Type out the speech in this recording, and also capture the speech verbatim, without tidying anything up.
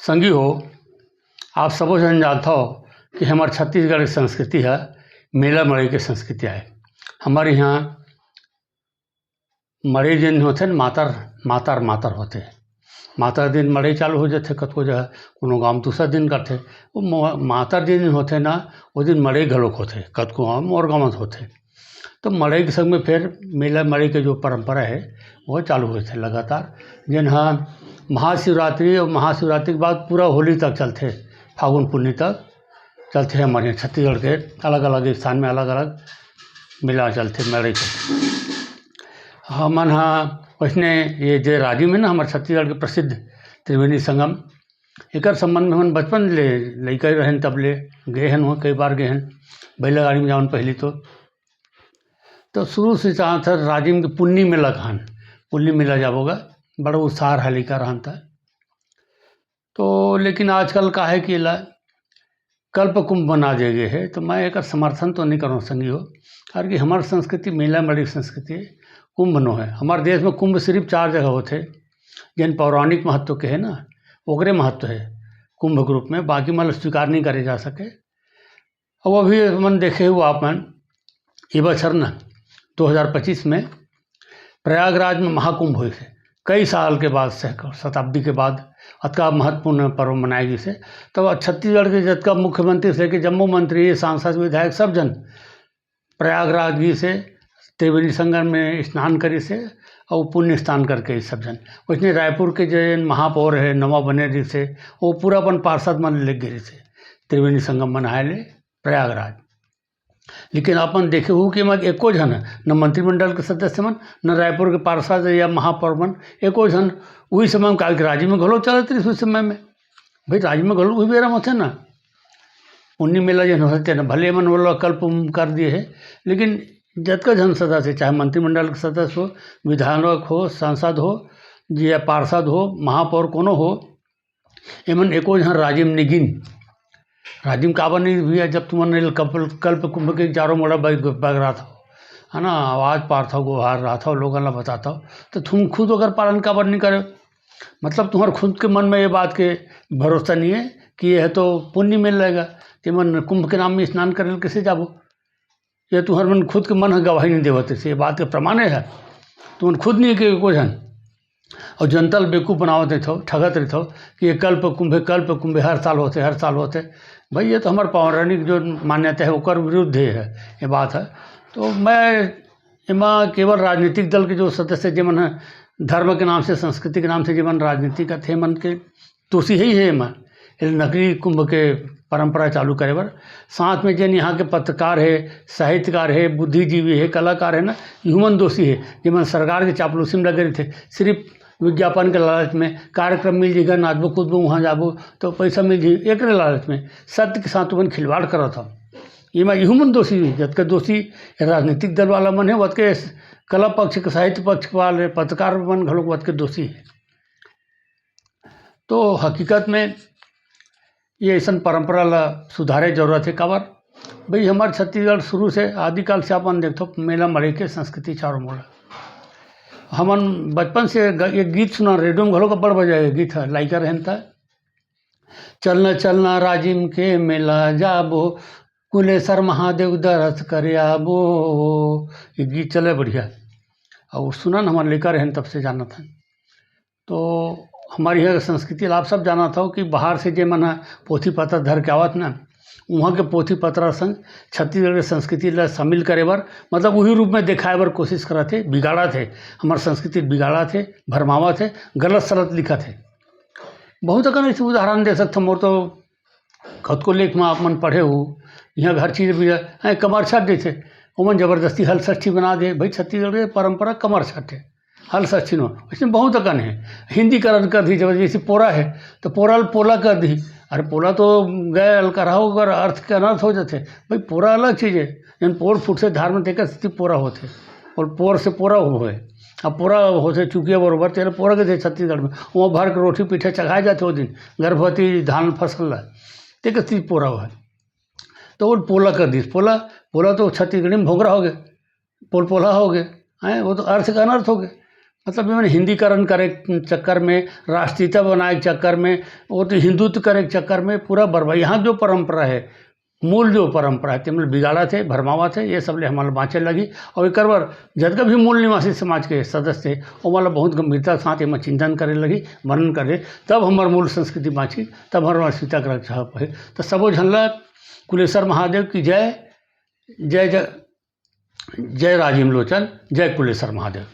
संगी हो, आप सबो झन जानथव कि हमर छत्तीसगढ़ के संस्कृति ह मेला मड़ई के संस्कृति आय। हमर इहाँ मड़ई जेन होथे न, मातर, मातर, मातर होथे। मातर दिन मड़ई चालू हो जाथे, कतको जगह, कोनो गाँव म दूसरा दिन करथे। वो म-, मातर जेन दिन होथे ना, वो दिन मड़ई घलोक होथे, कतको गाँव, मोर गाँव म होथे। तो मड़ई के संग में फिर मेला मड़ई के जो परंपरा है, वो चालू होथे लगातार, जेन ह महाशिवरात्रि और महाशिवरात्रि के बाद पूरा होली तक चलथे, फागुन पुन्नी तक चलथे। हमर यहाँ छत्तीसगढ़ के अलग-अलग स्थान में अलग-अलग मेला चलथे, मड़ई चलथे। हमन ह वैसने ये जे राजिम है ना, हमर छत्तीसगढ़ के प्रसिद्ध त्रिवेणी संगम, एकर संबंध में हमन बचपन ले लइका रहेन तब ले गए हन, वहाँ कई बार गए हन, बैलगाड़ी में जावन पहली तो। तो शुरू से चाहत हन राजिम के पुन्नी मेला कहन, पुन्नी मेला जाबो गा, बड़ा उत्साह रहा लइका रहन त। तो लेकिन आजकल का है कि एला कल्प कुंभ बना दिए गए है, तो मैं एकर समर्थन तो नहीं करूँ संगी हो, काबर कि हमर संस्कृति मेला मड़ई संस्कृति कुंभ नो है। हमर देश में कुंभ सिर्फ चार जगह होथे, जेन पौराणिक महत्व के है ना, ओकरे महत्व है कुंभ के रूप में, बाकी मन ल स्वीकार नहीं करे जा सके। अब अभी मन देखे हो आप मन, ये बछर ना दो हज़ार पच्चीस में प्रयागराज में महाकुंभ होइस हे, कई साल के बाद, सैकड़ों शताब्दी के बाद अतका महत्वपूर्ण पर्व मनाए गिस हे। तब छत्तीसगढ़ के जतका मुख्यमंत्री से कि जम्मो मंत्री, सांसद, विधायक, सब जन प्रयागराज गिस हे, त्रिवेणी संगम में स्नान करिस हे, अउ पुण्य स्नान करके आइस सब जन। वैसने रायपुर के जेन महापौर हे, नवा बने रिहिस हे, वो पूरा अपन पार्षद मन ले गे रिहिस हे त्रिवेणी संगम मनाए ले प्रयागराज। लेकिन अपन देखे हो कि एमा एको झन, न मंत्रिमंडल के सदस्य मन, न रायपुर के पार्षद या महापौर मन, एको झन। उही समय में काल के राजिम घलो चलत रहिस उस समय में। भाई, राजिम घलो उही बेरा में होथे ना, पुन्नी मेला जेन होथे तेन, भले मन ओला कल्प कर दिए हे, लेकिन जतका झन सदस्य, चाहे मंत्रिमंडल के सदस्य हो, विधायक हो, सांसद हो, या पार्षद हो, महापौर कोनो हो, एमन एको झन राजिम नइ गिन। राजिम काबर नइ भैया, जब तुमन एल कल्प, कल्प कुंभ के चारों मुड़ा बग-, बगरात हो, है ना, आवाज पारत हो, गोहार रहत हो, लोगन ला बतात हो, तो तुम खुद ओकर पालन काबर नइ करे? मतलब तुम्हार खुद के मन में ये बात के भरोसा नहीं है कि यह तो पुण्य मिल रहेगा, कि मन कुंभ के नाम में स्नान करे ल कैसे जाबो? ये तुहर मन खुद के मन ह गवाही नहीं देवत हे, ये बात के प्रमाण है, तुमन खुद नहीं के एको झन। और जनता ल बेवकूफ बनावत रहिथव, ठगत रहिथव कि ये कल्प कुंभ हे, कल्प कुंभ हे, हर साल होथे, हर साल होथे। भाई, ये तो हमर पौराणिक जो मान्यता है, ओकर विरुद्ध ही है ये बात है। तो मैं एमा केवल राजनीतिक दल के जो सदस्य, जेमन ह धर्म के नाम से, संस्कृति के नाम से जेमन राजनीति करथे, मन के दोषी हे ही हे एमा, ये नकली कुंभ के परंपरा चालू करे बर। साथ में जेन यहाँ के पत्रकार हे, साहित्यकार हे, बुद्धिजीवी हे, कलाकार हे ना, इहू मन दोषी हे, जेमन सरकार के चापलूसी में लगे रहिथे, सिर्फ विज्ञापन के लालच में, कार्यक्रम मिल जही, नाचबो कूदबो, वहाँ जाबो तो पैसा मिल जही, एकरे लालच में सत्य के साथ तुमन खिलवाड़ करत हो। एमा इहू मन दोषी हे, जतके दोषी राजनीतिक दल वाला मन हे, ओतके कला पक्ष के, साहित्य पक्ष वाले पत्रकार मन घलोक ओतके दोषी हे। तो हकीकत में ये अइसन परंपरा ला सुधारे जरूरत हे। काबर भाई, हमर छत्तीसगढ़ शुरू से, आदिकाल से अपन देखथो, मेला मड़ई के संस्कृति चारों मुड़ा। हमन बचपन से ग-, एक गीत सुना, रेडियो में घलो बड़ बजाए गीत है, लाइका रहन था, "चलना चलना राजिम के मेला जाबो, कुलेश्वर महादेव दरस करे आबो।" ये गीत चले बढ़िया, और सुना न, हमारे लेकर रहन तब से जानत हन। तो हमारे यहाँ के संस्कृति ला आप सब जानत हो कि बाहर से जे मन ह पोथी पत्र धर के आवत ना, उहाँ के पोथी पत्र संग छत्तीसगढ़ के संस्कृति ला शामिल करे बर, मतलब वही रूप में दिखाए बर कोशिश करत हे, बिगाड़त हे, हमार संस्कृति बिगाड़त हे, भरमावत हे, गलत सलत लिखत हे। बहुत अकन ऐसे उदाहरण दे सकथो, मोर तो कतको लेख में आप मन पढ़े हो, यहाँ हर चीज भी है, हैं, कमरछठ जैसे, ओमन जबरदस्ती हलषष्ठी बना दे। भाई, छत्तीसगढ़ के परंपरा कमरछठ है, हलषष्ठी नो, इसमें बहुत अकन है। हिंदीकरण कर दी जब, जैसे पोरा है, तो पोरा ल पोला कर दी। अरे, पोला तो गए अलकरहा, ओकर अर्थ के अनर्थ हो जाते। भाई, पोरा अलग चीज है, जन पोर फूट से धार में तेकर स्थिति पोरा होते, और पोर से पोरा हो है। अब पोरा होथे चुकिया बरोबर, तेला पोरा कहिथे छत्तीसगढ़ में। वहाँ भर के रोटी पीठे चघाए जाथे ओ दिन, गर्भवती धान फसल ला, तेकर स्थिति पोरा हो है। तो वो पोला कर दिस, पोला, पोला तो छत्तीसगढ़ी में भोगरा हो गए, पोल पोला हो गए, हैं, वो तो अर्थ का अनर्थ हो गए। मतलब ये हिंदीकरण करे के चक्कर में, राष्ट्रीयता बनाए के चक्कर में, वो तो हिंदुत्व करे के चक्कर में पूरा बर्बाद। यहाँ जो परंपरा है, मूल जो परंपरा है, तेमन बिगाड़त हे, भरमावत हे, ये सब ले हमन ल बाँचे लगही। और एकर बर जतका भी मूल निवासी समाज के सदस्य हे, ओमन ल बहुत गंभीरता के साथ एमा चिंतन करे लगही, मनन करे, तब हमर मूल संस्कृति बाँचही, तब हमर अस्मिता के रक्षा हो पाही। तो सबो झन ल कुलेश्वर महादेव की जय, जय जय, जय राजीव लोचन, जय कुलेश्वर महादेव।